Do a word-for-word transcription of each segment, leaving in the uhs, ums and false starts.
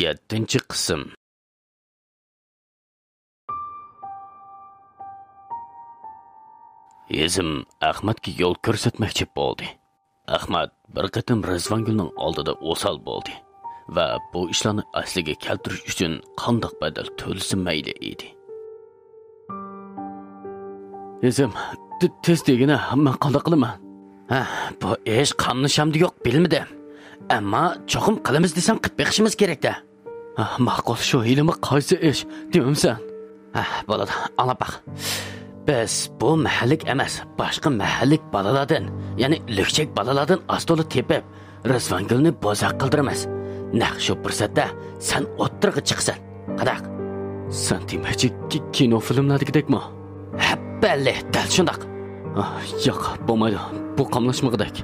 يەتتىنچى قىسىم. ھېزىم ئەخمەتكە يول كۆرسەتمەكچى بولدى. ئەخمەت بىر قېتىم رىزۋانگۈلنىڭ ئالدىدا ئوسال بولدى ۋە بۇ ئىشلارنى ئەسلىگە كەلتۈرۈش ئۈچۈن قانداق بەدەل تۆلىسە مەيلى ئىدى. ھېزىم، ت-، تېز دېگىنە، مەن قانداق قىلىمەن؟ ھە، بۇ ئىش قاملىشامدۇ يوق بىلمىدىم. ئەمما چوقۇم قىلىمىز دېسەڭ قىپ بېقىشىمىز كېرەك-دە. ھە، ماقۇل، شۇ ھېلىمۇ قايسى ئىش؟ دېمەمسەن؟ ھە، بولىدۇ، ئاڭلاپ باق. بىز بۇ مەھەللىك ئەمەس، باشقا مەھەللىك بالىلاردىن، يەنى لۈكچەك بالىلاردىن ئاز-تولا تېپىپ، رىزۋانگۈلنى بوزەك قىلدۇرىمىز. نەق شۇ پۇرسەتتە سەن ئوتتۇرىغا چىقىسەن. قانداق؟ سەن دېمەكچى، كى-، كىنو فىلىملاردىكىدەكمۇ؟ ھەپپەللى، دەل شۇنداق. ئاھ، ياق، بولمايدۇ. بۇ قاملاشمىغۇدەك.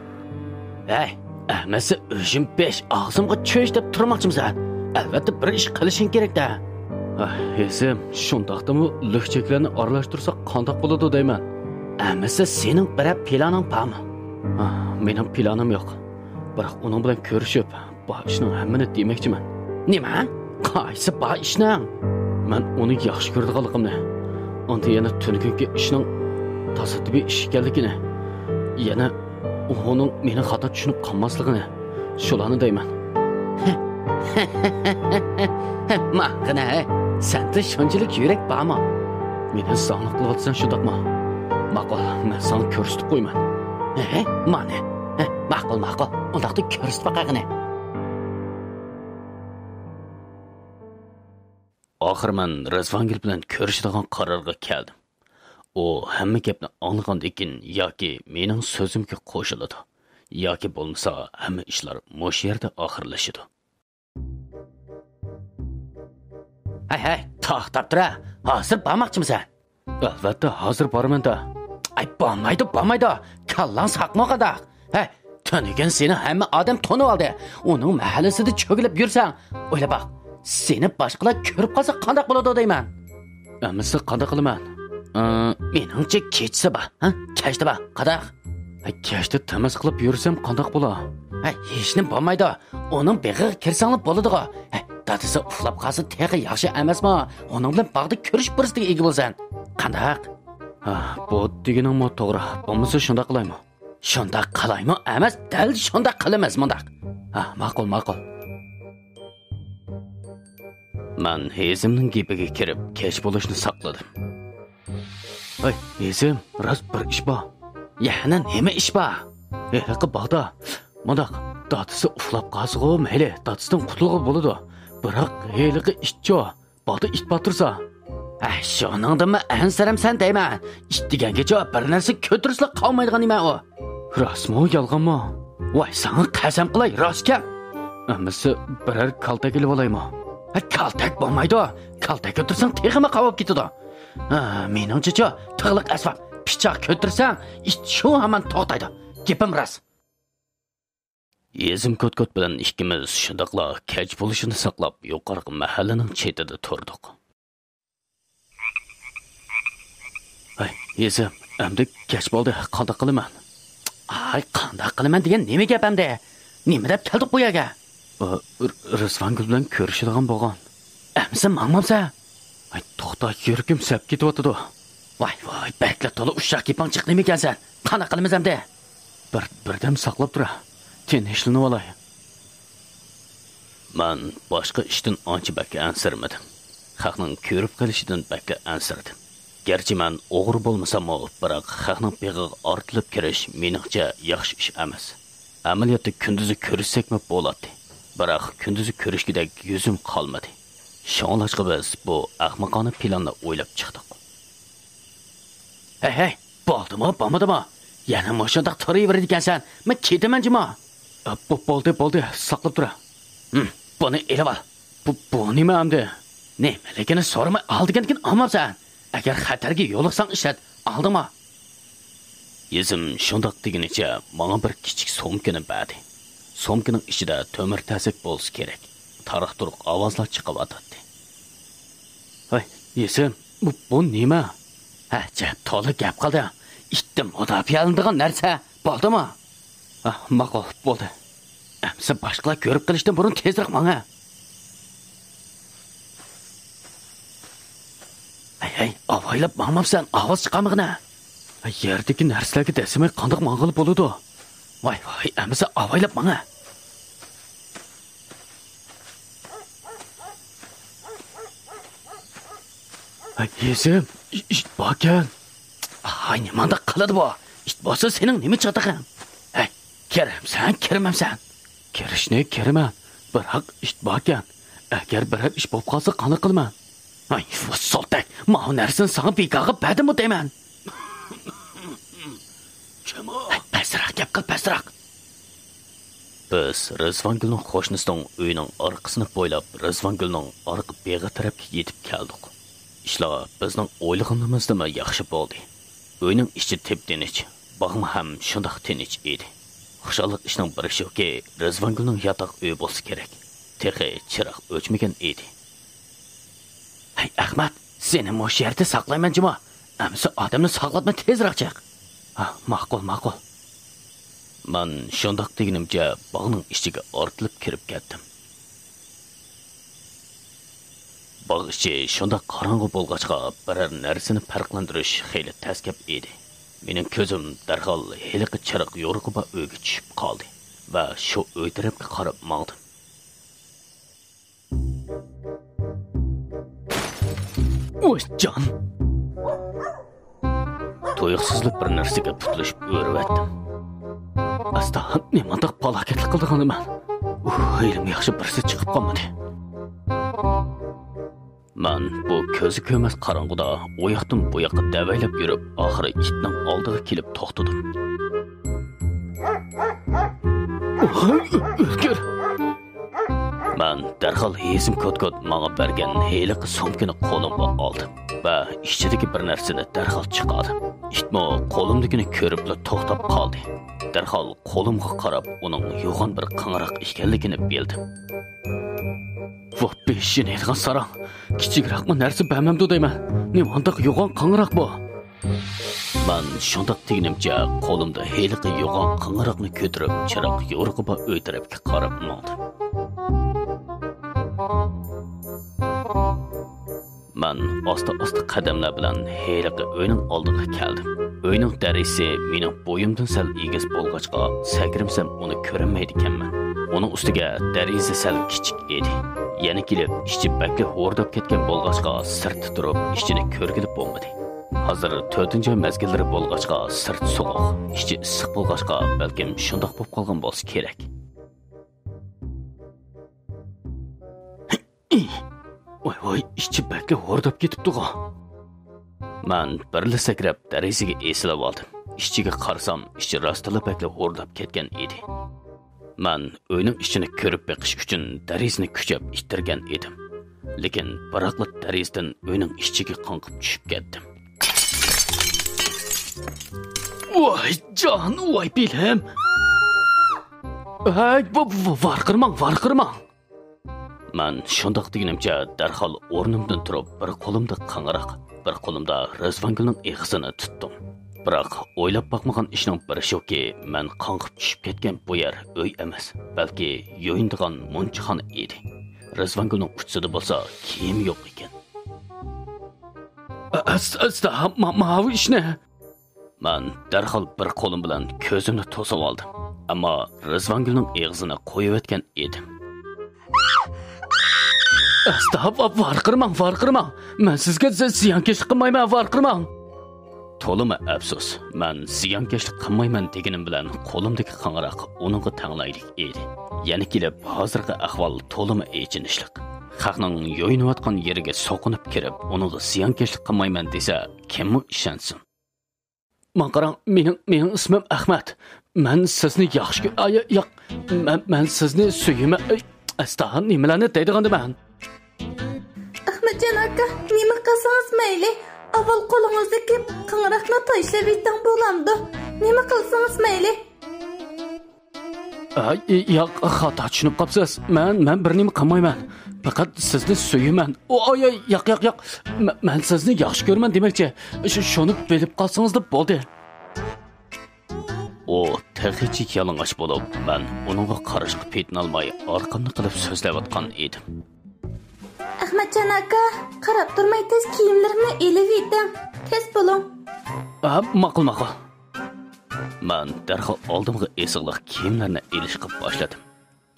ھەي، ئەمەسە ئۆشۈم پېش، ئاغزىمغا چۆچ دەپ تۇرماقچىمسەن؟ ئەلۋەتتە بىر ئىش قىلىشىڭ كېرەك-دە. ئاھ، ھېسىم، شۇنداقتىمۇ لۈكچەكلەرنى ئارىلاشتۇرساق قانداق بولىدۇ دەيمەن. ئەمىسە سېنىڭ بىرەر پىلانىڭ بارمۇ؟ ئاھ، مېنىڭ پىلانىم يوق. بىراق ئۇنىڭ بىلەن كۆرۈشۈپ، بار ئىشنىڭ ھەممىنى دېمەكچىمەن. نېمە؟ قايسى بار ئىشنىڭ؟ مەن ئۇنى ياخشى كۆرىدىغانلىقىمنى، ئاندىن يەنە تۈنۈگۈنكى ئىشنىڭ تاسادىپىي ئىش ئىكەنلىكىنى، يەنە ئۇنىڭ مېنى خاتا چۈشىنىپ قالماسلىقىنى، شۇلارنى دەيمەن. ماڭغىنە، سەندە شۇنچىلىك يۈرەك بارمۇ؟ مېنى زاڭلىق قىلىۋاتىسەن، شۇنداقمۇ؟ ماقۇل، مەن ساڭا كۆرسىتىپ قويىمەن. ھە، مانا. ھە، ماقۇل، ماقۇل. ئۇنداقتا كۆرسىتىپ باقاغىنە. ئاخىرى مەن رىزۋانگۈل بىلەن كۆرۈشىدىغان قارارغا كەلدىم. ئۇ ھەممە گەپنى ئاڭلىغاندىن كېيىن ياكى مېنىڭ سۆزۈمگە قوشۇلىدۇ، ياكى بولمىسا ھەممە ئىشلار مۇشۇ يەردە ئاخىرلىشىدۇ. ھەي، ھەي، توختاپ تۇرە. ھازىر بارماقچىمىسەن؟ ئەلۋەتتە، ھازىر بارىمەن-دە. ئاي، بارمايدۇ، بارمايدۇ. كاللاڭ ساقمۇ قانداق؟ ھەي، تۈنۈگۈن سېنى ھەممە ئادەم تونۇۋالدى. ئۇنىڭ مەھەللىسىدە چۆگىلەپ يۈرسەڭ، ئويلاپ باق. سېنى باشقىلار كۆرۈپ قالسا قانداق بولىدۇ دەيمەن. ئەمىسە قانداق قىلىمەن؟ ئى، مېنىڭچە كېچىسى بار، ھە؟ كەچتە بار، قانداق؟ ھە، كەچتە تاماق قىلىپ يۈرسەم قانداق بولا؟ ھە، ھېچنېمە بولمايدۇ. ئۇنىڭ بېغىغا كىرسەڭلا بولىدىغۇ. ھە، دادىسى ئۇخلاپ قالسا تېخى ياخشى ئەمەسمۇ؟ ئۇنىڭ بىلەن باغدا كۆرۈشۈش پۇرسىتىگە ئىگە بولىسەن. قانداق؟ ھە، بۇ دېگىنىڭمۇ توغرا. بولمىسا شۇنداق قىلايمۇ؟ شۇنداق قىلايمۇ ئەمەس، دەل شۇنداق قىلىمىز مۇنداق. ھە، ماقۇل، ماقۇل. مەن ھېزىمنىڭ گېپىگە كىرىپ، كەچ بولۇشنى ساقلىدىم. ھەي، ھېزىم، راست بىر ئىش بار. يەنە نېمە ئىش بار؟ ھېلىقى باغدا، مۇنداق، دادىسى ئۇخلاپ قالسىغۇ مەيلى، دادىسىدىن قۇتۇلغىلى بولىدۇ. بىراق ھېلىقى ئىتچۇ، باغدا ئىت بار تۇرسا. ھە، شۇنىڭدىنمۇ ئەنسىرەمسەن دەيمەن. ئىت دېگەنگىچۇ بىر نەرسە كۆتۈرسىلا قالمايدىغان نېمە ئۇ. راستمۇ، يالغانمۇ؟ ۋاي، ساڭا قەسەم قىلاي، راستكەن. ئەمىسە بىرەر كالتەك ئېلىۋالايمۇ؟ ھە، كالتەك بولمايدۇ. كالتەك كۆتۈرسەڭ تېخىمۇ قاۋاپ كېتىدۇ. ھە، مېنىڭچىچۇ، تىغلىق ئەسۋاب، پىچاق كۆتۈرسەڭ، ئىت شۇ ھامان توختايدۇ. گېپىم راست. يېزىم كوت-كوت بىلەن ئىككىمىز شۇنداقلا كەچ بولۇشىنى ساقلاپ، يۇقىرىقى مەھەللىنىڭ چېتىدە تۇردۇق. ھەي، يېزىم، ئەمدى كەچ بولدى، قانداق قىلىمەن؟ ئاي، قانداق قىلىمەن دېگەن نېمە گەپ ئەمدى؟ نېمە دەپ كەلدۇق بۇ يەرگە؟ ئا، ر-، رىزۋانگۈل بىلەن كۆرۈشىدىغان بولغان. ئەمىسە ماڭمامسەن؟ ئاي، توختا، يۈرىكىم سەپ كېتىۋاتىدۇ. ۋاي، ۋاي، بەكلا تولا ئۇششاق گېپىڭ چىقتىمىكەنسەن؟ قانداق قىلىمىز ئەمدى؟ بىر، بىردەم ساقلاپ تۇرە. تىنچلىنىۋالاي. مەن باشقا ئىشتىن ئانچە بەك ئەنسىرىمىدىم. خەقنىڭ كۆرۈپ قېلىشىدىن بەكلا ئەنسىرىدىم. گەرچە مەن ئوغرى بولمىساممۇ، بىراق خەقنىڭ بېغىغا ئارتىلىپ كىرىش مېنىڭچە ياخشى ئىش ئەمەس. ئەمەلىيەتتە كۈندۈزى كۆرۈشسەكمۇ بولاتتى. بىراق كۈندۈزى كۆرۈشكۈدەك يۈزۈم قالمىدى. شۇڭلاشقا بىز بۇ ئەخمىقانە پىلاننى ئويلاپ چىقتۇق. ھەي، ھەي، بولدىمۇ، بولمىدىمۇ؟ يەنە مۇشۇنداق تۇرۇۋېرىدىكەنسەن، مەن كېتىمەن جۇمۇ. ئا، بو-، بولدى، بولدى، ساقلاپ تۇرە. ھىم، بۇنى ئېلىۋال. بۇ، بۇ نېمە ئەمدى؟ نېمىلىكىنى سورىماي ئال دېگەندىكىن ئالمامسەن؟ ئەگەر خەتەرگە يولۇقساڭ ئىشلەت، ئالدىڭمۇ؟ يېزىم شۇنداق دېگىنىچە ماڭا بىر كىچىك سومكىنى بەردى. سومكىنىڭ ئىچىدە تۆمۈر تەسەك بولسا كېرەك، تاراق-تۇرۇق ئاۋازلار چىقىۋاتاتتى. ھەي، يېزىم، بۇ، بۇ نېمە؟ ھە، جە، تولا گەپ قىلدىڭ. ئىتتىن مۇداپىئەلىنىدىغان نەرسە، بولدىمۇ؟ ھە، ماقۇل، بولدى. ئەمسە باشقىلار كۆرۈپ قېلىشتىن بۇرۇن تېزرەك ماڭە. ھەي، ئاۋايلاپ ماڭمامسەن، ئاۋاز چىقارمىغىنە. يەردىكى نەرسىلەرگە دەسسىمەي قانداق ماڭغىلى بولىدۇ؟ ۋاي، ۋاي، ئەمىسە ئاۋايلاپ ماڭە. ھەي، يېزىم، ئىت باركەن. ھاي، نېمانداق قىلىدۇ بۇ؟ ئىت بولسا سېنىڭ نېمە چاتىقىڭ؟ ھەي، كىرەمسەن، كىرمەمسەن؟ كىرىشنى كىرىمەن، بىراق ئىت باركەن. ئەگەر بىرەر ئىش بولۇپ قالسا قانداق قىلىمەن؟ ھاي، سولتەك، ماۋۇ نەرسىنى ساڭا بىكارغا بەردىممۇ دەيمەن. كىم ئۇ؟ پەسرەك گەپ قىل، پەسرەك. بىز رىزۋانگۈلنىڭ قوشنىسىنىڭ ئۆيىنىڭ ئارقىسىنى بويلاپ، رىزۋانگۈلنىڭ ئارقا بېغى تەرەپكە يېتىپ كەلدۇق. ئىشلار بىزنىڭ ئويلىغىنىمىزدىنمۇ ياخشى بولدى. ئۆينىڭ ئىچى تىپتىنچ، باغمۇ ھەم شۇنداق تىنچ ئىدى. خۇشاللىق ئىشنىڭ بىرى شۇكى، رىزۋانگۈلنىڭ ياتاق ئۆيى بولسا كېرەك، تېخى چىراغ ئۆچمىگەن ئىدى. ھەي، ئەخمەت، سېنى مۇشۇ يەردە ساقلايمەن جۇمۇ. ئەمىسە ئادەمنى ساقلاتما، تېزراق چىق. ھا، ماقۇل، ماقۇل. مەن شۇنداق دېگىنىمچە باغنىڭ ئىچىگە ئارتىلىپ كىرىپ كەتتىم. باغ ئىچى شۇنداق قاراڭغۇ بولغاچقا، بىرەر نەرسىنى پەرقلەندۈرۈش خېلى تەس گەپ ئىدى. مېنىڭ كۆزۈم دەرھال ھېلىقى چىراغ يورۇقى بار ئۆيگە چۈشۈپ قالدى ۋە شۇ ئۆي تەرەپكە قاراپ ماڭدىم. ۋاي جان! تۇيۇقسىزلا بىر نەرسىگە پۇتلىشىپ ئۆرۈۋەتتىم. ئاستا، نېمانداق پالاكەتلىك قىلدىغاندىمەن؟ ئۇھ، ھېلىمۇ ياخشى بىرسى چىقىپ قالمىدى. مەن بۇ كۆزى كۆرمەس قاراڭغۇدا ئۇ ياقتىن بۇ ياققا دەۋەيلەپ يۈرۈپ، ئاخىرى ئىتنىڭ ئالدىغا كېلىپ توختىدىم. ئوھ، ئۆلگۈر! مەن دەرھال ھېزىم كوتكوت ماڭا بەرگەن ھېلىقى سومكىنى قولۇمغا ئالدىم ۋە ئىچىدىكى بىر نەرسىنى دەرھال چىقاردىم. ئىتمۇ قولۇمدىكىنى كۆرۈپلا توختاپ قالدى. دەرھال قولۇمغا قاراپ، ئۇنىڭ يوغان بىر قىڭراق ئىكەنلىكىنى بىلدىم. ۋاپپى، شىنىيدىغان ساراڭ! كىچىكرەكمۇ نەرسە بەرمەمدۇ دەيمەن. نېمانداق يوغان قىڭراق بۇ! مەن شۇنداق دېگىنىمچە قولۇمدا ھېلىقى يوغان قىڭراقنى كۆتۈرۈپ، چىراغ يورۇقى بار ئۆي تەرەپكە قاراپ ماڭدىم. مەن ئاستا-ئاستا قەدەملەر بىلەن ھېلىقى ئۆينىڭ ئالدىغا كەلدىم. ئۆينىڭ دەرىجىسى مېنىڭ بويۇمدىن سەل ئېگىز بولغاچقا، سەكرىمسەم ئۇنى كۆرەلمەيدىكەنمەن. ئۇنىڭ ئۈستىگە دەرىجىسى سەل كىچىك ئىدى. يەنە كېلىپ ئىچى بەكلا ھورداپ كەتكەن بولغاچقا، سىرتتا تۇرۇپ ئىچىنى كۆرگىلى بولمىدى. ھازىر تۆتىنچى ئاي مەزگىللىرى بولغاچقا، سىرت سوغۇق، ئىچى ئىسسىق بولغاچقا، بەلكىم شۇنداق بولۇپ قالغان بولسا كېرەك. ۋاي ۋاي، ئىچى بەكلا ھورداپ كېتىپتىغۇ. مەن بىرلا سەكرەپ دەرىزىگە ئېسىلىۋالدىم. ئىچىگە قارىسام، ئىچى راستلا بەكلا ھورداپ كەتكەن ئىدى. مەن ئۆينىڭ ئىچىنى كۆرۈپ بېقىش ئۈچۈن دەرىزىنى كۈچەپ ئىتتىرگەن ئىدىم. لېكىن بىراقلا دەرىزىدىن ئۆينىڭ ئىچىگە قاڭقىپ چۈشۈپ كەتتىم. ۋاي جان، ۋاي بېلىم! ھەي، ۋا-، ۋا-، ۋارقىرىماڭ، ۋارقىرىماڭ! مەن شۇنداق دېگىنىمچە دەرھال ئورنۇمدىن تۇرۇپ، بىر قولۇمدا قىڭراق، بىر قولۇمدا رىزۋانگۈلنىڭ ئېغىزىنى تۇتتۇم. بىراق ئويلاپ باقمىغان ئىشنىڭ بىرى شۇكى، مەن قاڭقىپ چۈشۈپ كەتكەن بۇ يەر ئۆي ئەمەس، بەلكى يۇيۇنىدىغان مۇنچىخانا ئىدى. رىزۋانگۈلنىڭ ئۇچىسىدا بولسا كىيىم يوق ئىكەن. ئەس-، ئەستا، ما-، ماۋۇ ئىشنى! مەن دەرھال بىر قولۇم بىلەن كۆزۈمنى توسۇۋالدىم. ئەمما رىزۋانگۈلنىڭ ئېغىزىنى قويۇۋەتكەن ئىدىم. ئاستا، ۋا-، ۋارقىرىماڭ، ۋارقىرىماڭ! مەن سىزگە زى-، زىيانكەشلىك قىلمايمەن، ۋارقىرىماڭ! تولىمۇ ئەپسۇس، مەن زىيانكەشلىك قىلمايمەن دېگىنىم بىلەن قولۇمدىكى قىڭراق ئۇنىڭغا تەڭلەيلىك ئىدى. يەنە كېلىپ ھازىرقى ئەھۋال تولىمۇ ئېچىنىشلىق. خەقنىڭ يۇيۇنۇۋاتقان يېرىگە سوقۇنۇپ كىرىپ، ئۇنىڭغا زىيانكەشلىك قىلمايمەن دېسە، كىممۇ ئىشەنسۇن؟ ماڭا قاراڭ، مېنىڭ، مېنىڭ ئىسمىم ئەخمەت. مەن سىزنى ياخشى كۆ-، ئاي، ياق، مەن، مەن سىزنى سۆيىمەن. ئەي، ئەستا، نېمىلەرنى دەيدىغاندىمەن؟ ئەخمەتجان ئاكا، نېمە قىلسىڭىز مەيلى. ئاۋۋال قولىڭىزدىكى قىڭراقنى تاشلىۋېتىڭ بولامدۇ؟ نېمە قىلسىڭىز مەيلى. ئاي، ياق، خاتا چۈشىنىپ قاپسىز. مەن، مەن بىر نېمە قىلمايمەن. پەقەت سىزنى سۆيىمەن. ئو، ئاي، ئاي، ياق، ياق، ياق. مە-، مەن سىزنى ياخشى كۆرىمەن دېمەكچى. شۇ-، شۇنى بىلىپ قالسىڭىزلا بولدى. ئۇ تېخىچە يالىڭاچ بولۇپ، مەن ئۇنىڭغا قاراشقا پېتىنالماي ئارقامنى قىلىپ سۆزلەۋاتقان ئىدىم. ئەخمەتجان ئاكا، قاراپ تۇرماي تېز كىيىملىرىمنى ئېلىۋېتىڭ. تېز بولۇڭ. ئا، ماقۇل، ماقۇل. مەن دەرھال ئالدىمغا ئېسىقلىق كىيىملەرنى ئېلىشقا باشلىدىم.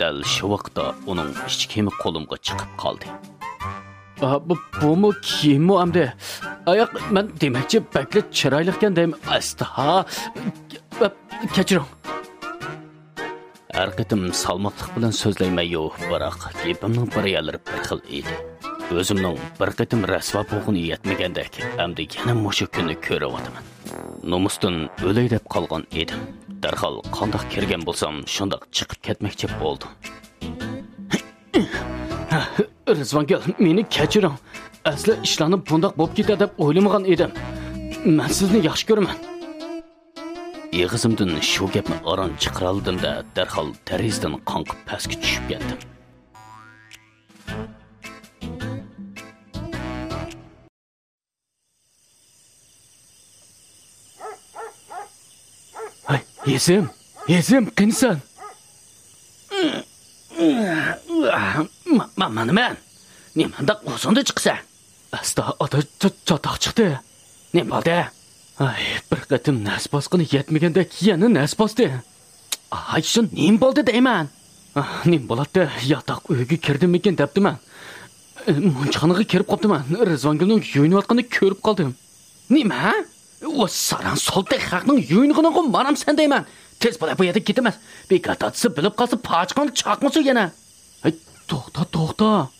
دەل شۇ ۋاقىتتا ئۇنىڭ ئىچ كىيىمى قولۇمغا چىقىپ قالدى. ئا، بۇ، بۇمۇ كىيىممۇ ئەمدى؟ ئاياق، مەن دېمەكچى، بەكلا چىرايلىقكەن دەيمەن. ئەستىها. كەچۈرۈڭ. ھەر قېتىم سالماقلىق بىلەن سۆزلەيمەن-يۇ، بىراق گېپىمنىڭ بىر يەرلىرى بىر خىل ئىدى. ئۆزۈمنىڭ بىر قېتىم رەسۋا بولغىنى يەتمىگەندەك، ئەمدى يەنە مۇشۇ كۈننى كۆرۈۋاتىمەن. نومۇستىن ئۆلەي دەپ قالغان ئىدىم. دەرھال قانداق كىرگەن بولسام، شۇنداق چىقىپ كەتمەكچى بولدۇم. رىزۋانگۈل، مېنى كەچۈرۈڭ. ئەسلى ئىشلارنى بۇنداق بولۇپ كېتەر دەپ ئويلىمىغان ئىدىم. مەن سىزنى ياخشى كۆرىمەن. ئېغىزىمدىن شۇ گەپنى ئاران چىقىرالىدىم-دە، دەرھال دېرىزىدىن قاڭقىپ پەسكە چۈشۈپ كەتتىم. ھەي، ھېزىم، ھېزىم، قېنىسەن؟ ما-، ما-، مانا مەن. نېمانداق ئۇزۇندا چىقىسەن؟ ئەستا ئاتا چا-، چاتاق چىقتى. نېمە بولدى؟ ئاي، بىر قېتىم نەس باسقىنى يەتمىگەندەك يەنە نەس باستى. ئاي، شۇ نېمە بولدى دەيمەن؟ ئاھ، نېمە بولاتتى؟ ياتاق ئۆيگە كىردىممىكىن دەپتىمەن. مۇنچىخانىغا كىرىپ قاپتىمەن. رىزۋانگۈلنىڭ يۇيۇنۇۋاتقىنىنى كۆرۈپ قالدىم. نېمە؟ ئۇ ساراڭ سولتەك خەقنىڭ يۇيۇنغىنىغا مانام سەن دەيمەن. تېز بول، بۇ يەردىن كېتىمەن. بىكار تارتسا، بىلىپ قالسا، پاچىقىڭنى چاقمىسۇن يەنە. ھەي، توختا، توختا.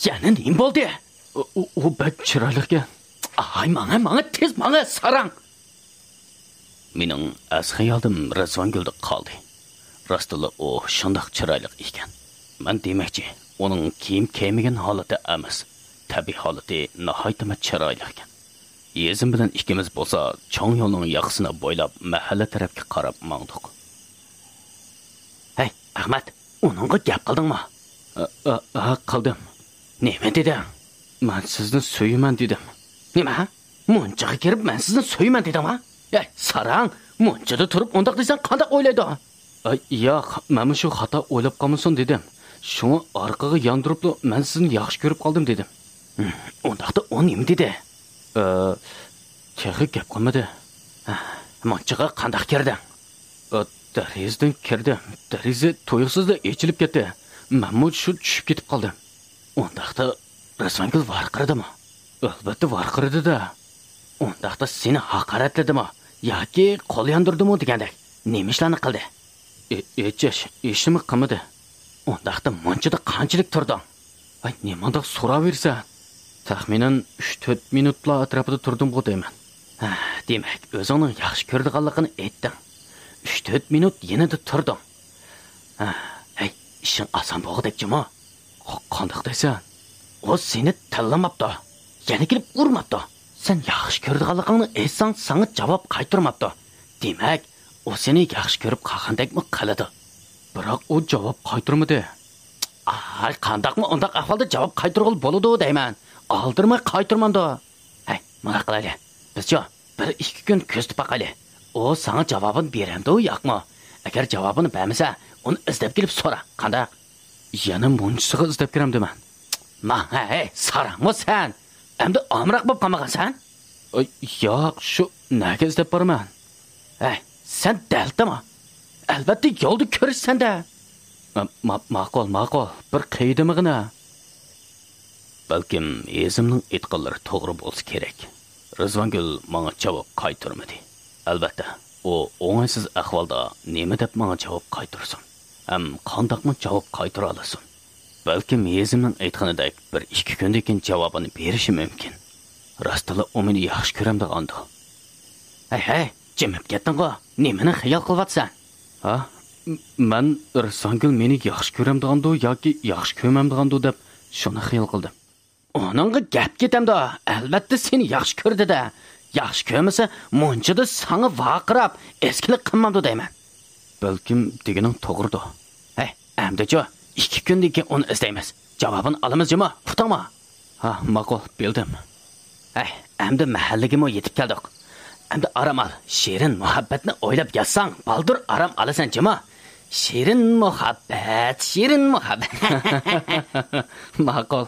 يەنە نېمە بولدى؟ ئۇ، ئۇ، ئۇ بەك چىرايلىقكەن. ئاي، ماڭە، ماڭە، تېز ماڭە، ساراڭ! مېنىڭ ئەس خىيالىم رىزۋانگۈلدە قالدى. راستتىنلا ئۇ شۇنداق چىرايلىق ئىكەن. مەن دېمەكچى، ئۇنىڭ كىيىم كىيمىگەن ھالىتى ئەمەس، تەبىئىي ھالىتى ناھايىتىمۇ چىرايلىقكەن. يېزىم بىلەن ئىككىمىز بولسا چوڭ يولنىڭ ياقىسىنى بويلاپ مەھەللە تەرەپكە قاراپ ماڭدۇق. ھەي، ئەخمەت، ئۇنىڭغا گەپ قىلدىڭمۇ؟ ھە، ھە، ھە، قىلدىم. نېمە دېدىڭ؟ مەن سىزنى سۆيىمەن دېدىم. نېمە؟ مۇنچىغا كىرىپ مەن سىزنى سۆيىمەن دېدىڭما؟ ھەي، ساراڭ، مۇنچىدا تۇرۇپ ئۇنداق دېسەڭ قانداق ئويلايدۇ؟ ئاي، ياق، مەنمۇ شۇ خاتا ئويلاپ قالمىسۇن دېدىم. شۇڭا ئارقىغا ياندۇرۇپلا مەن سىزنى ياخشى كۆرۈپ قالدىم دېدىم. ھىم، ئۇنداقتا ئۇ نېمە دېدى؟ ئە، تېخى گەپ قىلمىدى. ھە، مۇنچىغا قانداق كىردىڭ؟ ئە، دېرىزىدىن كىردىم. دېرىزە تۇيۇقسىزلا ئېچىلىپ كەتتى. مەنمۇ شۇ چۈشۈپ كېتىپ قالدىم. ئۇنداقتا رىزۋانگۈل ۋارقىرىدىمۇ؟ ئەلۋەتتە ۋارقىرىدى-دە. ئۇنداقتا سېنى ھاقارەتلىدىمۇ ياكى قول ياندۇردىمۇ دېگەندەك نېمە ئىشلارنى قىلدى؟ ئى-، ئېچىش، ئېچىشمۇ قىلمىدى. ئۇنداقتا مۇنچىدا قانچىلىك تۇردۇڭ؟ ۋاي، نېمانداق سوراۋېرىسەن؟ تەخمىنەن ئۈچ تۆت مىنۇتلا ئەتراپىدا تۇردۇمغۇ دەيمەن. ھە، دېمەك، ئۆزۈڭنىڭ ياخشى كۆرىدىغانلىقىنى ئېيتتىڭ. ئۈچ تۆت مىنۇت يېنىدا تۇردۇڭ. ھە، ھەي، ئىشىڭ ئاسان بولغۇدەك جۇمۇ. قا-، قانداق دەيسەن؟ ئۇ سېنى تىللىماپتۇ. يەنە كېلىپ ئۇرماپتۇ. سەن ياخشى كۆرىدىغانلىقىڭنى ئېيتساڭ، ساڭا جاۋاب قايتۇرماپتۇ. دېمەك، ئۇ سېنى ياخشى كۆرۈپ قالغاندەكمۇ قىلىدۇ. بىراق ئۇ جاۋاب قايتۇرمىدى. ئاي، قانداقمۇ ئۇنداق ئەھۋالدا جاۋاب قايتۇرغىلى بولىدۇ دەيمەن. ئالدىرىماي قايتۇرمامدۇ؟ ھەي، مۇنداق قىلايلى. بىزچۇ، بىر ئىككى كۈن كۆزىتىپ باقايلى. ئۇ ساڭا جاۋابىنى بېرەمدۇ، ياقمۇ؟ ئەگەر جاۋابىنى بەرمىسە، ئۇنى ئىزدەپ كېلىپ سورا. قانداق؟ يەنە مۇنچىسىغا ئىزدەپ كىرەمدىمەن؟ ماڭ، ھەي، ساراڭمۇ سەن؟ ئەمدى ئامراق بولۇپ قالمىغانسەن؟ ئاي، ياق، شۇ نەگە ئىزدەپ بارىمەن؟ ھەي، سەن دەلتىما؟ ئەلۋەتتە يولدا كۆرۈشىسەن-دە. ما-، ما-، ماقۇل، ماقۇل، بىر قېيىدىمىغىنە. بەلكىم ھېزىمنىڭ ئېيتقانلىرى توغرا بولسا كېرەك. رىزۋانگۈل ماڭا جاۋاب قايتۇرمىدى. ئەلۋەتتە، ئۇ ئوڭايسىز ئەھۋالدا نېمە دەپ ماڭا جاۋاب قايتۇرسۇن؟ ھەم قانداقمۇ جاۋاب قايتۇرالىسۇن؟ بەلكىم ھېزىمنىڭ ئېيتقىنىدەك بىر ئىككى كۈندىن كېيىن جاۋابىنى بېرىشى مۇمكىن. راستتىنلا ئۇ مېنى ياخشى كۆرەمدىغاندۇ؟ ھەي، ھەي، جىمىپ كەتتىڭغۇ؟ نېمىنى خىيال قىلىۋاتىسەن؟ ھا؟ م-، مەن رىزۋانگۈل مېنى ياخشى كۆرەمدىغاندۇ ياكى ياخشى كۆرمەمدىغاندۇ دەپ شۇنى خىيال قىلدىم. ئۇنىڭغا گەپ كېتەمدۇ؟ ئەلۋەتتە سېنى ياخشى كۆردى-دە. ياخشى كۆرمىسە، مۇنچىدا ساڭا ۋارقىراپ، ئەسكىلىك قىلمامدۇ دەيمەن. بەلكىم دېگىنىڭ توغرىدۇ. ھەي، ئەمدىچۇ، ئىككى كۈندىن كېيىن ئۇنى ئىزدەيمىز. جاۋابىنى ئالىمىز جۇمۇ، ئۇقتۇڭمۇ؟ ھا، ماقۇل، بىلدىم. ھەي، ئەمدى مەھەللىگىمۇ يېتىپ كەلدۇق. ئەمدى ئارام ئال، شېرىن مۇھەببەتنى ئويلاپ ياتساڭ، بالدۇر ئارام ئالىسەن جۇمۇ. شېرىن مۇھەببەت، شېرىن مۇھەببەت. ماقۇل.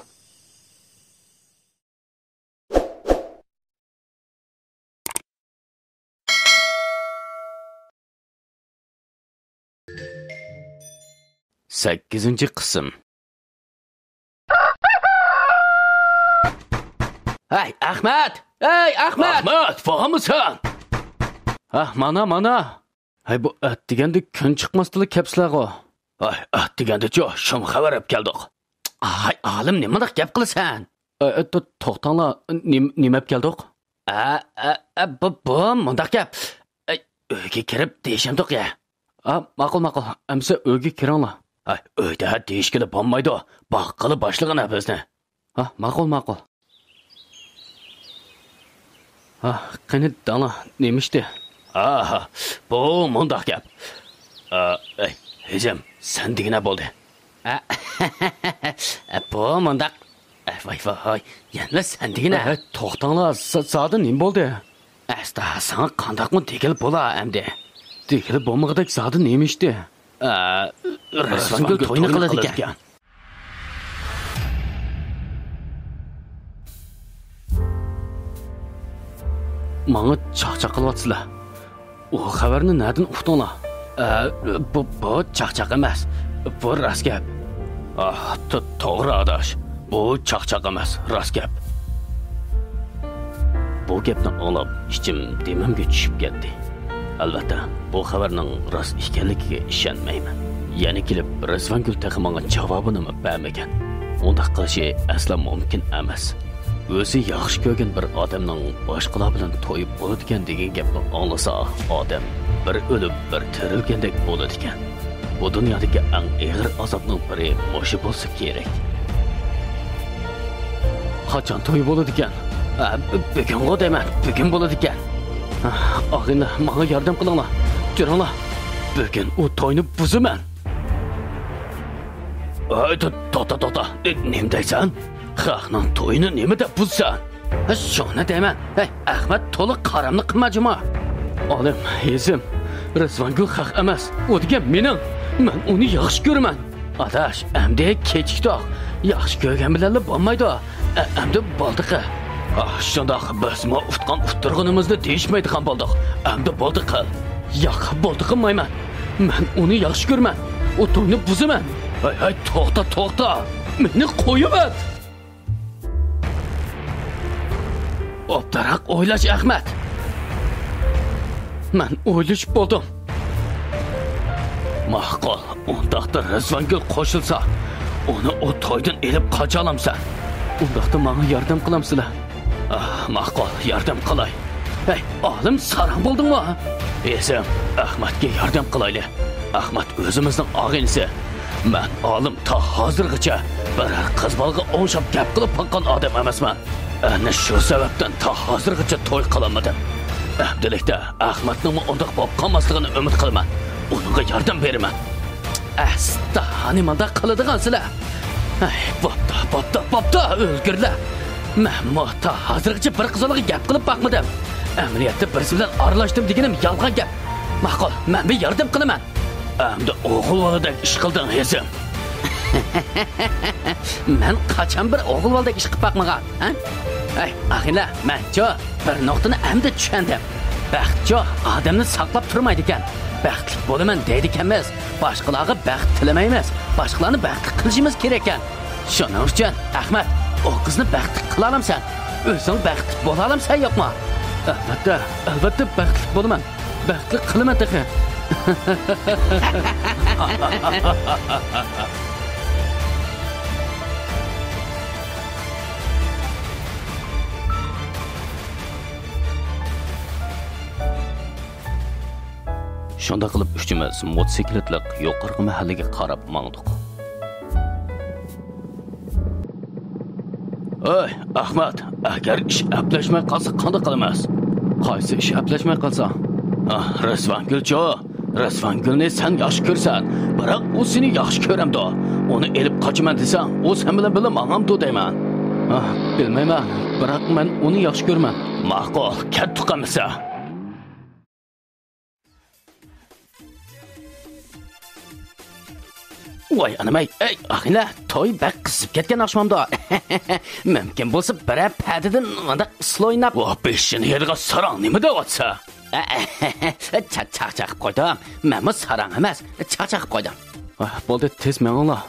سەككىزىنچى قىسىم. ھەي، ئەخمەت! ھەي، ئەخمەت! ئەخمەت، بارمۇسەن؟ ھە، مانا، مانا. ھەي، بۇ ئەتىگەندە كۈن چىقماستىلا كەپسىلەرغۇ. ھەي، ئەتىگەندىچۇ، شۇم خەۋەر ئەپ كەلدۇق. ھەي، ئالىم، نېمانداق گەپ قىلىسەن؟ ئە، ئە، تو-، توختاڭلار، نېم-، نېمە ئەپ كەلدۇق؟ ئە، ئە، ئە، بۇ، بۇ مۇنداق گەپ. ئەي، ئۆيگە كىرىپ دېيىشەمدۇق يە. ئا، ماقۇل، ماقۇل. ئەمسە ئۆيگە كىرىڭلار. ھە، ئۆيدە دېيىشكىلى بولمايدۇ. باققىلى باشلىغىن بىزنى. ھە، ماقۇل، ماقۇل. ھە، قېنى داڭا، نېمە ئىشتى؟ ئاھا، بۇ مۇنداق گەپ. ئا، ئەي، ھېزىم، سەن دېگىنە بولدى. ئە، بۇ مۇنداق. ئە، ۋاي، ۋاي، يەنىلا سەن دېگىنە. ئە، توختاڭلار، زا-، زادى نېمە بولدى؟ ئەستا، ساڭا قانداقمۇ دېگىلى بولا ئەمدى؟ دېگىلى بولمىغۇدەك زادى نېمە ئىشتى؟ ئە، رىزۋانگۈل توينى قىلىدىكەن. ماڭا چاقچاق قىلىۋاتىسىلەر. ئۇ خەۋەرنى نەدىن ئۇقتۇڭلار؟ ئە، بۇ، بۇ چاقچاق ئەمەس. بۇ راست گەپ. ئاھ، تو-، توغرا، ئاداش. بۇ چاقچاق ئەمەس، راست گەپ. بۇ گەپنى ئاڭلاپ، ئىچىم دېمىمگە چۈشۈپ كەتتى. ئەلۋەتتە، بۇ خەۋەرنىڭ راست ئىكەنلىكىگە ئىشەنمەيمەن. يەنە كېلىپ، رىزۋانگۈل تېخى ماڭا جاۋابىنىمۇ بەرمىگەن. ئۇنداق قىلىشى ئەسلا مۇمكىن ئەمەس. ئۆزى ياخشى كۆرگەن بىر ئادەمنىڭ باشقىلار بىلەن تويى بولىدىكەن دېگەن گەپنى ئاڭلىسا، ئادەم بىر ئۆلۈپ، بىر تىرىلگەندەك بولىدىكەن. بۇ دۇنيادىكى ئەڭ ئېغىر ئازابنىڭ بىرى مۇشۇ بولسا كېرەك. قاچان توي بولىدىكەن؟ ئە، بۈگۈنغۇ دەيمەن، بۈگۈن بولىدىكەن. ئاغىنىلەر، ماڭا ياردەم قىلىڭلار، جۈرۈڭلار. بۈگۈن ئۇ توينى بۇزىمەن. ھەي، تو-، توختا، توختا، نېمە دەيسەن؟ خەقنىڭ تويىنى نېمە دەپ بۇزىسەن؟ ھە، شۇنى دەيمەن. ھەي، ئەخمەت، تولا قارامنى قىلما جۇما. ئالىم، ھېزىم، رىزۋانگۈل خەق ئەمەس. ئۇ دېگەن مېنىڭ. مەن ئۇنى ياخشى كۆرىمەن. ئاداش، ئەمدى كېچىكتۇق. ياخشى كۆرگەن بىلەنلا بولمايدۇ. ئە-، ئەمدى بولدى قىل. ئاھ، شۇنداق، بىزمۇ ئۇتقان ئۇتتۇرغىنىمىزنى دېيىشمەيدىغان بولدۇق. ئەمدى بولدى قىل. ياق، بولدى قىلمايمەن. مەن ئۇنى ياخشى كۆرىمەن. ئۇ توينى بۇزىمەن. ھەي، ھەي، توختا، توختا. مېنى قويۇۋەت. ئوبدانراق ئويلاش، ئەخمەت. مەن ئويلىشىپ بولدۇم. ماقۇل، ئۇنداقتا رىزۋانگۈل قوشۇلسا، ئۇنى ئۇ تويدىن ئېلىپ قاچالامسەن؟ ئۇنداقتا ماڭا ياردەم قىلامسىلەر؟ ئاھ، ماقۇل، ياردەم قىلاي. ھەي، ئالىم، ساراڭ بولدۇڭمۇ؟ ھېزىم، ئەخمەتكە ياردەم قىلايلى. ئەخمەت ئۆزىمىزنىڭ ئاغىنىسى. مەن ئالىم تا ھازىرغىچە بىرەر قىز بالىغا ئوڭشاپ گەپ قىلىپ باققان ئادەم ئەمەسمەن. ئەنە شۇ سەۋەبتىن تا ھازىرغىچە توي قىلالمىدىم. ئەمدىلىكتە ئەخمەتنىڭمۇ ئۇنداق بولۇپ قالماسلىقىنى ئۈمىد قىلىمەن. ئۇنىڭغا ياردەم بېرىمەن. ئەستا، نېمانداق قىلىدىغانسىلەر؟ ھەي، بوپتۇ، بوپتۇ، بوپتۇ، ئۆلگۈرلە. مەنمۇ تا ھازىرغىچە بىر قىز بالىغا گەپ قىلىپ باقمىدىم. ئەمەلىيەتتە بىرسى بىلەن ئارىلاشتىم دېگىنىم يالغان گەپ. ماقۇل، مەن بىر ياردەم قىلىمەن. ئەمدى ئوغۇل بالىدەك ئىش قىلدىڭ، ھېزىم. مەن قاچان بىر ئوغۇل بالىدەك ئىش قىلىپ باقمىغان، ھە؟ ھەي، ئاغىنىلەر، مەنچۇ بىر نۇقتىنى ئەمدى چۈشەندىم. بەختچۇ ئادەمنى ساقلاپ تۇرمايدىكەن. بەختلىك بولىمەن دەيدىكەنمىز، باشقىلارغا بەخت تىلىمەيمىز، باشقىلارنى بەختلىك قىلىشىمىز كېرەككەن. شۇنىڭ ئۈچۈن، ئەخمەت، ئۇ قىزنى بەختلىك قىلالامسەن؟ ئۆزۈڭ بەختلىك بولالامسەن يوقمۇ؟ ئەلۋەتتە، ئەلۋەتتە بەختلىك بولىمەن. بەختلىك قىلىمەن تېخى. شۇنداق قىلىپ ئۈچىمىز موتوسىكلىتلىق يۇقىرىقى مەھەللىگە قاراپ ماڭدۇق. ئەي، ئەخمەت، ئەگەر ئىش ئەپلەشمەي قالسا قانداق قىلىمىز؟ قايسى ئىش ئەپلەشمەي قالسا؟ ئاھ، رىزۋانگۈلچۇ؟ رىزۋانگۈلنى سەن ياخشى كۆرىسەن، بىراق ئۇ سېنى ياخشى كۆرەمدۇ؟ ئۇنى ئېلىپ قاچىمەن دېسەڭ، ئۇ سەن بىلەن بىللە ماڭامدۇ دەيمەن. ئاھ، بىلمەيمەن، بىراق مەن ئۇنى ياخشى كۆرىمەن. ماقۇل، كەتتۇق ئەمىسە. ۋاي ئانىماي، ئەي، ئاغىنە، توي بەك قىزىپ كەتكەن ئاخشىمامدا. مۇمكىن بولسا بىرەر پەدىدىن مۇنداق ئۇسسۇل ئويناپ. ۋاھ، بېشىنى يەيدىغان ساراڭ، نېمە دەۋاتسا؟ چا-، چاقچاق قىلىپ قويدۇم. مەنمۇ ساراڭ ئەمەس، چاقچاق قىلىپ قويدۇم. ئاھ، بولدى، تېز مېڭىڭلار.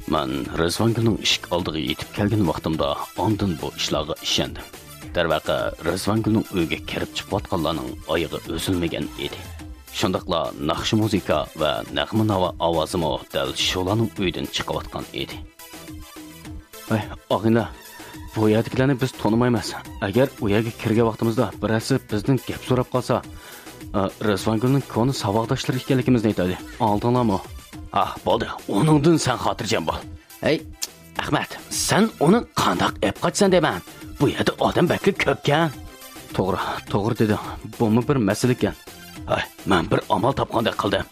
مەن رىزۋانگۈلنىڭ ئىشىك ئالدىغا يېتىپ كەلگەن ۋاقتىمدا ئاندىن بۇ ئىشلارغا ئىشەندىم. دەرۋەقە، رىزۋانگۈلنىڭ ئۆيىگە كىرىپ چىقىۋاتقانلارنىڭ ئايىغى ئۈزۈلمىگەن ئىدى. شۇنداقلا ناخشا مۇزىكا ۋە نەغمە ناۋا ئاۋازىمۇ دەل شۇلارنىڭ ئۆيىدىن چىقىۋاتقان ئىدى. ھەي، ئاغىنە، بۇ يەردىكىلەرنى بىز تونۇمايمىز. ئەگەر ئۇ يەرگە كىرگەن ۋاقتىمىزدا بىرەرسى بىزدىن گەپ سوراپ قالسا، ئە، رىزۋانگۈلنىڭ كونا ساۋاقداشلىرى ئىكەنلىكىمىزنى ئېيتايلى. ئاڭلىدىڭلارمۇ؟ ئاھ، بولدى، ئۇنىڭدىن سەن خاتىرجەم بول. ھەي، ئەخمەت، سەن ئۇنى قانداق ئېپ قاچىسەن دەيمەن؟ بۇ يەردە ئادەم بەكلا كۆپكەن. توغرا، توغرا دېدىڭ. بۇمۇ بىر مەسىلىكەن. ھەي، مەن بىر ئامال تاپقاندەك قىلدىم.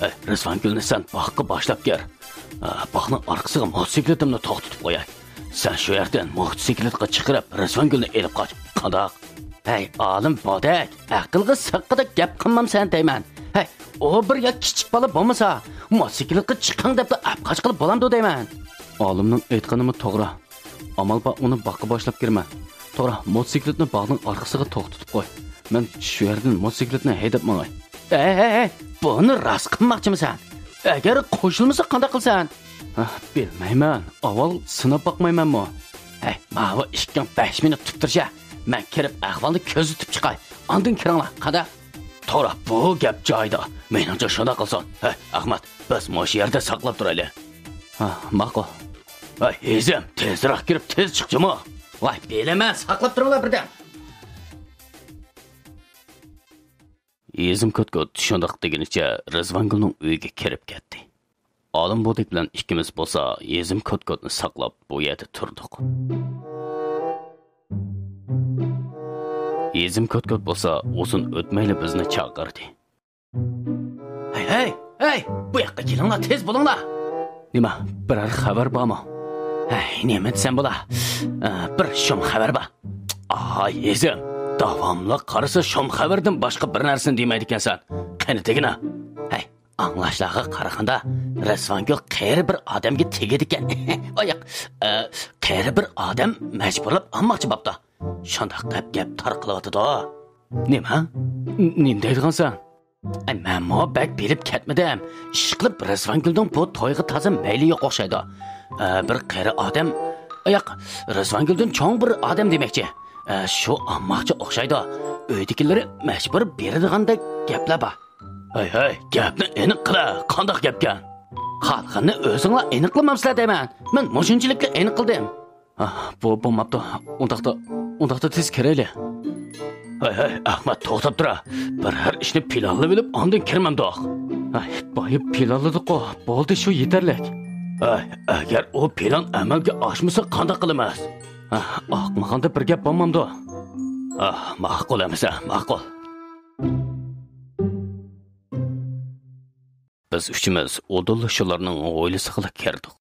ھەي، رىزۋانگۈلنى سەن باغقا باشلاپ كىر. ئە، باغنىڭ ئارقىسىغا موتوسىكلىتىمنى توختىتىپ قوياي. سەن شۇ يەردىن موتوسىكلىتقا چىقىرىپ، رىزۋانگۈلنى ئېلىپ قاچ. قانداق؟ ھەي، ئالىم بودەك، ئەقىلگە سىغقۇدەك گەپ قىلمامسەن دەيمەن. ھەي، ئۇ بىر يا كىچىك بالا بولمىسا، موتوسىكلىتقا چىقىڭ دەپلا ئەپ قاچقىلى بولامدۇ دەيمەن. ئالىمنىڭ ئېيتقىنىمۇ توغرا. ئامال بار، ئۇنى باغقا باشلاپ كىرىمەن. توغرا، موتوسىكلىتنى باغنىڭ ئارقىسىغا توختىتىپ قوي. مەن شۇ يەردىن موتوسىكلىتنى ھەيدەپ ماڭاي. ھەي، ھەي، ھەي، بۇنى راست قىلماقچىمىسەن؟ ئەگەر قوشۇلمىسا قانداق قىلىسەن؟ ھە، بىلمەيمەن، ئاۋۋال سىناپ باقمايمەنمۇ؟ ھەي، ماۋۇ ئىككىڭ بەش مىنۇت تۇرۇپ تۇرۇشە، مەن كىرىپ ئەھۋالنى كۆزىتىپ چىقاي، ئاندىن كىرىڭلار، قانداق؟ توغرا، بۇ گەپ جايىدا. مېنىڭچە شۇنداق قىلسۇن. ھەي، ئەخمەت، بىز مۇشۇ يەردە ساقلاپ تۇرايلى. ھە، ماقۇل. ھەي، ھېزىم، تېزراق كىرىپ تېز چىقچىمۇ. ۋاي، بىلىمەن، ساقلاپ تۇرۇڭلار بىردەم. ھېزىم كوت-كوت شۇنداق دېگىنىچە رىزۋانگۈلنىڭ ئۆيىگە كىرىپ كەتتى. ئالىم بودەك بىلەن ئىككىمىز بولسا ھېزىم كوت-كوتنى ساقلاپ بۇ يەردە تۇردۇق. ھېزىم كوت-كوت بولسا ئۇزۇن ئۆتمەيلا بىزنى چاقىردى. ھەي، ھەي، ھەي، بۇ ياققا كېلىڭلار، تېز بولۇڭلار. نېمە، بىرەر خەۋەر بارمۇ؟ ھەي، نېمە دېسەم بولا؟ ئە، بىر شۇم خەۋەر بار. ئاي، ھېزىم، داۋاملىق قارىسا شۇم خەۋەردىن باشقا بىر نەرسىنى دېمەيدىكەنسەن. قېنى دېگىنە. ھەي، ئاڭلاشلارغا قارىغاندا، رىزۋانگۈل قېرى بىر ئادەمگە تېگىدىكەن. ئاياق، ئە، قېرى بىر ئادەم مەجبۇرلاپ ئالماقچى بوپتۇ. شۇنداق دەپ گەپ تارقىلىۋاتىدۇ. نېمە؟ ن-، نېمە دەيدىغانسەن؟ ئەي، مەنمۇ بەك بىلىپ كەتمىدىم. ئىشقىلىپ، رىزۋانگۈلنىڭ بۇ تويغا تازا مەيلى يوق ئوخشايدۇ. ئە، بىر قېرى ئادەم، ياق، رىزۋانگۈلدىن چوڭ بىر ئادەم دېمەكچى. ئە، شۇ ئالماقچى ئوخشايدۇ. ئۆيدىكىلىرى مەجبۇر بېرىدىغاندەك گەپلەر بار. ھەي، ھەي، گەپنى ئېنىق قىلە، قانداق گەپكەن؟ قالغىنىنى ئۆزۈڭلار ئېنىقلىمامسىلەر دەيمەن. مەن مۇشۇنچىلىكلا ئېنىق قىلدىم. ئاھ، بۇ بولماپتۇ. ئۇنداقتا، ئۇنداقتا تېز كىرەيلى. ھەي، ھەي، ئەخمەت، توختاپ تۇرە. بىرەر ئىشنى پىلانلىۋېلىپ، ئاندىن كىرمەمدۇق؟ ھەي، بايا پىلانلىدۇققۇ. بولدى، شۇ يېتەرلىك. ھەي، ئەگەر ئۇ پىلان ئەمەلگە ئاشمىسا، قانداق قىلىمىز؟ ھە، ئاقمىغاندا بىر گەپ بولمامدۇ؟ ئاھ، ماقۇل ئەمىسە، ماقۇل. بىز ئۈچىمىز ئۇدۇللا شۇلارنىڭ ھويلىسىغىلا كىردۇق.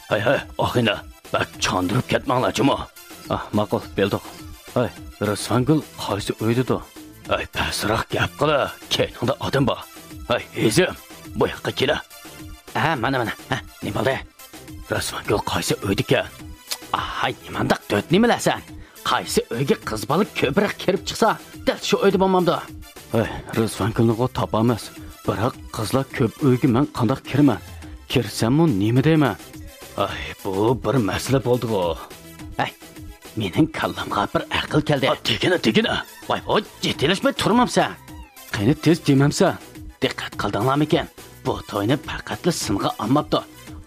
ھەي، ھەي، ئاخىنە، بەك چاندۇرۇپ كەتمەڭلار جۇمۇ. ئاھ، ماقۇل، بىلدۇق. ھەي، رىزۋانگۈل قايسى ئۆيدىدۇ؟ ھەي، پەسراق گەپ قىلە، كەينىڭدە ئادەم بار. ھەي، ھېزىم، بۇ ياققا كېلە. ھە، مانا، مانا. ھە، نېمە بولدى؟ رىزۋانگۈل قايسى ئۆيدىكەن؟ ئاھاي، نېمانداق دۆت نېمىلەرسەن؟ قايسى ئۆيگە قىز بالا كۆپرەك كىرىپ چىقسا، دەل شۇ ئۆيدە بولمامدۇ؟ ھەي، رىزۋانگۈلنىغۇ تاپامىز. بىراق قىزلار كۆپ ئۆيگە مەن قانداق كىرىمەن؟ كىرسەممۇ نېمە دەيمەن؟ ئاي، بۇ بىر مەسىلە بولدىغۇ. ھەي، مېنىڭ كاللامغا بىر ئەقىل كەلدى. ئا، دېگىنە، دېگىنە. ۋاي، ھوي، جىددىيلەشمەي تۇرمامسەن؟ قېنى تېز دېمەمسەن؟ دىققەت قىلدىڭلارمىكىن؟ بۇ توينى پەقەتلا سىنغا ئالماپتۇ.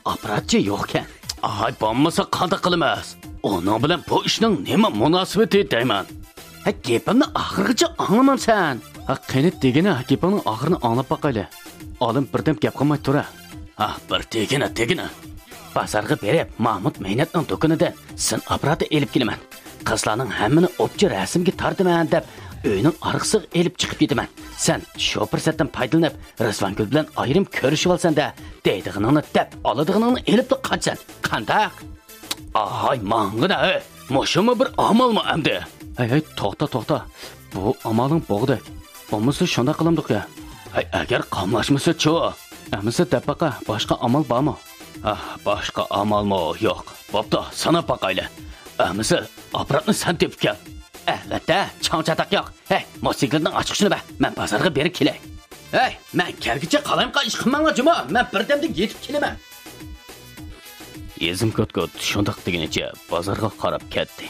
ئاپپاراتچى يوقكەن. ئاي، بولمىسا قانداق قىلىمىز؟ ئۇنىڭ بىلەن بۇ ئىشنىڭ نېمە مۇناسىۋىتى دەيمەن؟ ھە، گېپىمنى ئاخىرغىچە ئاڭلىمامسەن؟ ھە، قېنى دېگىنە، گېپىڭنىڭ ئاخىرىنى ئاڭلاپ باقايلى. ئالىم بىردەم گەپ قىلماي تۇرە. ھە، بىر دېگىنە، دېگىنە. بازارغا بېرىپ، مامۇت مەينەتنىڭ دۇكىنىدىن سىن ئاپپاراتى ئېلىپ كېلىمەن. قىزلارنىڭ ھەممىنى ئوپچە رەسىمگە تارتىمەن دەپ، ئۆينىڭ ئارقىسىغا ئېلىپ چىقىپ كېتىمەن. سەن شۇ پۇرسەتتىن پايدىلىنىپ، رىزۋانگۈل بىلەن ئايرىم كۆرۈشۈۋالسەن-دە، دەيدىغىنىڭنى دەپ، ئالىدىغىنىڭنى ئېلىپلا قاچىسەن. قانداق؟ ئاھاي، ماڭغىنا، ھەي! مۇشۇمۇ بىر ئامالمۇ ئەمدى؟ ھەي، ھەي، توختا، توختا. بۇ ئامالىڭ بوغدەك. بولمىسا شۇنداق قىلامدۇق يا. ھەي، ئەگەر قاملاشمىسىچۇ؟ ئەمىسە دەپ باقە، باشقا ئامال بارمۇ؟ ئاھ، باشقا ئامالمۇ يوق. بوپتۇ، ساناپ باقايلى. ئەمىسە ئاپپاراتنى سەن تېپىپ كەل. ئەلۋەتتە، چاڭ-چاتاق يوق. ھەي، موتوسىكلىتنىڭ ئاچقۇچىنى بەر، مەن بازارغا بېرىپ كېلەي. ھەي، مەن كەلگۈچە قالايمىقان ئىش قىلماڭلار جۇمۇ، مەن بىردەمدە يېتىپ كېلىمەن. ھېزىم كوتكوت شۇنداق دېگىنىچە بازارغا قاراپ كەتتى.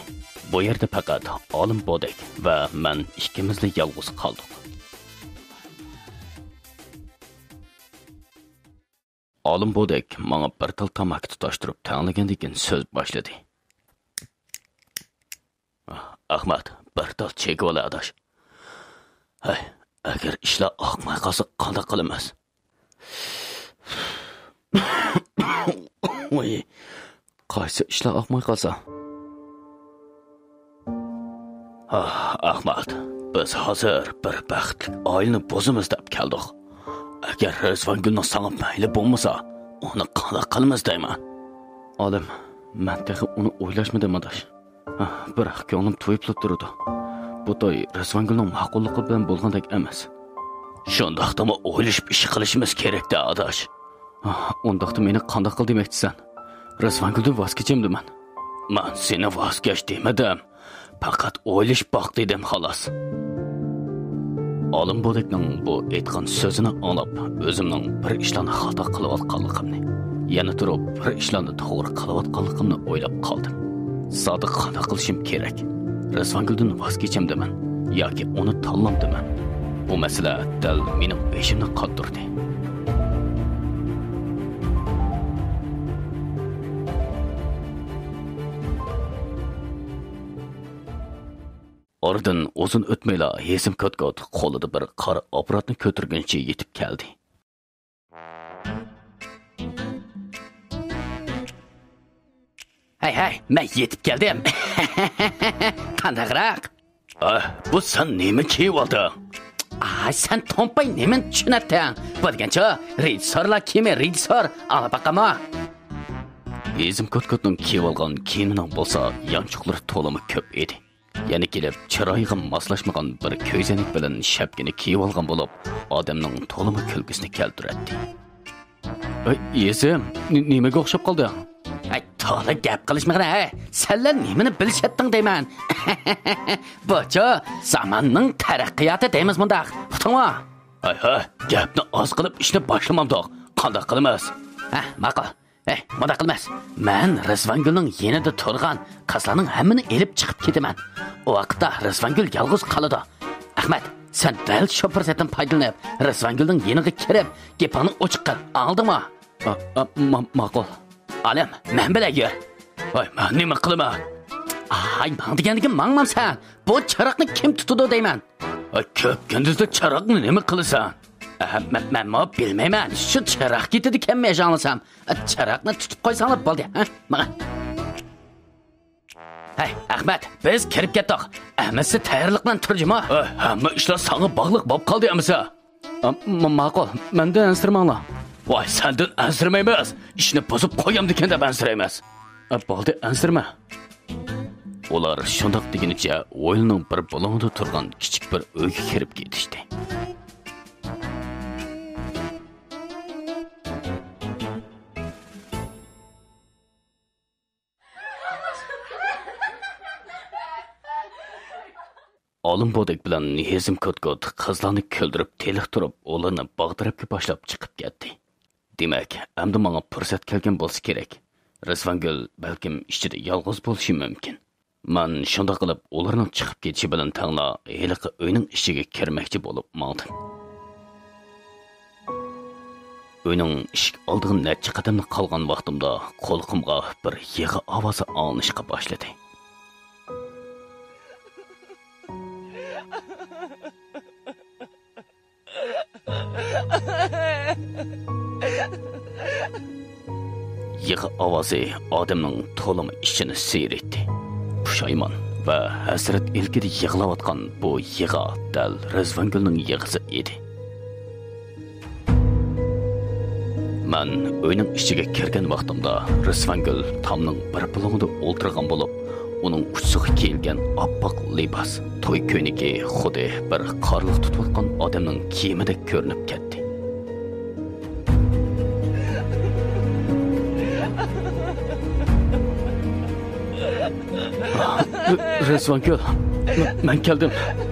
بۇ يەردە پەقەت ئالىم بودەك ۋە مەن ئىككىمىزلا يالغۇز قالدۇق. ئالىم بودەك ماڭا بىر تال تاماكا تۇتاشتۇرۇپ تەڭلىگەندىن كېيىن سۆز باشلىدى. ئەخمەت، بىر تال چېكىۋال ئاداش. ھەي، ئەگەر ئىشلار ئاقماي قالسا قانداق قىلىمىز؟ ۋوي، قايسى ئىشلار ئاقماي قالسا؟ ئاھ، ئەخمەت، بىز ھازىر بىر بەختلىك ئائىلىنى بۇزىمىز دەپ كەلدۇق. ئەگەر رىزۋانگۈلنىڭ ساڭا مەيلى بولمىسا، ئۇنى قانداق قىلىمىز دەيمەن. ئالىم، مەن تېخى ئۇنى ئويلاشمىدىم ئاداش. بىراق كۆڭلۈم تويۇپلا تۇرىدۇ. بۇ توي رىزۋانگۈلنىڭ ماقۇللۇقى بىلەن بولغاندەك ئەمەس. شۇنداقتىمۇ ئويلىشىپ ئىش قىلىشىمىز كېرەكتە ئاداش. ئۇنداقتا مېنى قانداق قىل دېمەكچىسەن؟ رىزۋانگۈلدىن ۋاز كېچەمدىمەن. مەن سېنى ۋاز كەچ دېمىدىم. پەقەت ئويلىشىپ باق دېدىم خالاس. ئالىم بودەكنىڭ بۇ ئېيتقان سۆزىنى ئاڭلاپ، ئۆزۈمنىڭ بىر ئىشلارنى خاتا قىلىۋاتقانلىقىمنى، يەنە تۇرۇپ بىر ئىشلارنى توغرا قىلىۋاتقانلىقىمنى ئويلاپ قالدىم. زادى قانداق قىلىشىم كېرەك؟ رىزۋانگۈلدىن ۋاز كېچەمدىمەن ياكى ئۇنى تاللامدىمەن؟ بۇ مەسىلە دەل مېنىڭ بېشىمنى قاتۇردى. ئارىدىن ئۇزۇن ئۆتمەيلا ھېزىم كوتكوت قولىدا بىر قارا ئاپپاراتنى كۆتۈرگىنىچە يېتىپ كەلدى. ھەي، ھەي، مەن يېتىپ كەلدىم. قانداقراق؟ ئاھ، بۇ سەن نېمە كىيىۋالدىڭ؟ ئاي، سەن تومپاي نېمىنى چۈشىنەتتىڭ؟ بولغانچۇ، رېژىسسورلار كىيىمى رېژىسسور، ئاڭلاپ باققانما؟ ھېزىم كوتكوتنىڭ كىيىۋالغان كىيىمىنىڭ بولسا يانچۇقلىرى تولىمۇ كۆپ ئىدى. يەنە كېلىپ چىرايىغا ماسلاشمىغان بىر كۆزەنەك بىلەن شەپكىنى كىيىۋالغان بولۇپ، ئادەمنىڭ تولىمۇ كۈلكىسىنى كەلتۈرەتتى. ئەي، يېسىم، ن-، نېمىگە ئوخشاپ قالدىڭ؟ ئەي، تولا گەپ قىلىشمىغىنە، ھە؟ سەنلەر نېمىنى بىلىشەتتىڭ دەيمەن. بۇچۇ زاماننىڭ تەرەققىياتى دەيمىز مۇنداق. ئۇقتۇڭمۇ؟ ھەي، ھەي، گەپنى ئاز قىلىپ ئىشنى باشلىمامدۇق. قانداق قىلىمىز؟ ھە، ماقۇل. ھەي، مۇنداق قىلىمىز. مەن رىزۋانگۈلنىڭ يېنىدا تۇرغان قىزلارنىڭ ھەممىنى ئېلىپ چىقىپ كېتىمەن. ئۇ ۋاقىتتا رىزۋانگۈل يالغۇز قالىدۇ. ئەخمەت، سەن دەل شۇ پۇرسەتتىن پايدىلىنىپ، رىزۋانگۈلنىڭ يېنىغا كىرىپ، گېپىڭنى ئوچۇق قىل. ئاڭلىدىڭمۇ؟ ئا، ئا، ما-، ماقۇل. ئالىم، مەن بىلەن يۈر. ۋاي، مەن نېمە قىلىمەن؟ ئاي، ماڭ دېگەندىكىن ماڭمامسەن؟ بۇ چىراغنى كىم تۇتىدۇ دەيمەن؟ ئاي، كۆپ كۈندۈزدە چىراغنى نېمە قىلىسەن؟ ئە، مەن، مەنمۇ بىلمەيمەن. شۇ چىراغ كېتىدىكەنمىش ئاڭلىسام. ئە، چىراغنى تۇتۇپ قويساڭلار بولدى، ھە؟ ماڭا. ھەي، ئەخمەت، بىز كىرىپ كەتتۇق. ئەمىسە تەييارلىق بىلەن تۇر جۇمۇ. ئە، ھەممە ئىشلار ساڭا باغلىق بولۇپ قالدى ئەمىسە. ئە، ما-، ماقۇل، مەندىن ئەنسىرىمەڭلار. ۋاي، سەندىن ئەنسىرىمەيمىز. ئىشنى بۇزۇپ قويامدىكىن دەپ ئەنسىرەيمىز. ئە، بولدى، ئەنسىرىمە. ئۇلار شۇنداق دېگىنىچە ھويلىنىڭ بىر بۇلۇڭىدا تۇرغان كىچىك بىر ئۆيگە كىرىپ كېتىشتى. ئالىم بودەك بىلەن ھېزىم كوتكوت قىزلارنى كۈلدۈرۈپ تېلىقتۇرۇپ، ئۇلارنى باغ تەرەپكە باشلاپ چىقىپ كەتتى. دېمەك، ئەمدى ماڭا پۇرسەت كەلگەن بولسا كېرەك. رىزۋانگۈل بەلكىم ئىچىدە يالغۇز بولۇشى مۇمكىن. مەن شۇنداق قىلىپ ئۇلارنىڭ چىقىپ كېتىشى بىلەن تەڭلا ھېلىقى ئۆينىڭ ئىچىگە كىرمەكچى بولۇپ ماڭدىم. ئۆينىڭ ئىشىك ئالدىغا نەچچە قەدەملا قالغان ۋاقتىمدا قۇلىقىمغا بىر يىغا ئاۋازى ئاڭلىنىشقا باشلىدى. يىغا ئاۋازى ئادەمنىڭ تولىمۇ ئىچىنى سىيرىيتتى. پۇشايمان ۋە ھەسرەت ئىلكىدە يىغلاۋاتقان بۇ يىغا دەل رىزۋانگۈلنىڭ يىغىسى ئىدى. مەن ئۆينىڭ ئىچىگە كىرگەن ۋاقتىمدا رىزۋانگۈل تامنىڭ بىر بۇلۇڭىدا ئولتۇرغان بولۇپ، ئۇنىڭ ئۇچىسىغا كىيىلگەن ئاپئاق لىباس، توي كۆينىكى خۇددى بىر قارلىق تۇتۇۋاتقان ئادەمنىڭ كىيىمىدەك كۆرۈنۈپ كەتتى. رىزۋانگۈل، مەن كەلدىم.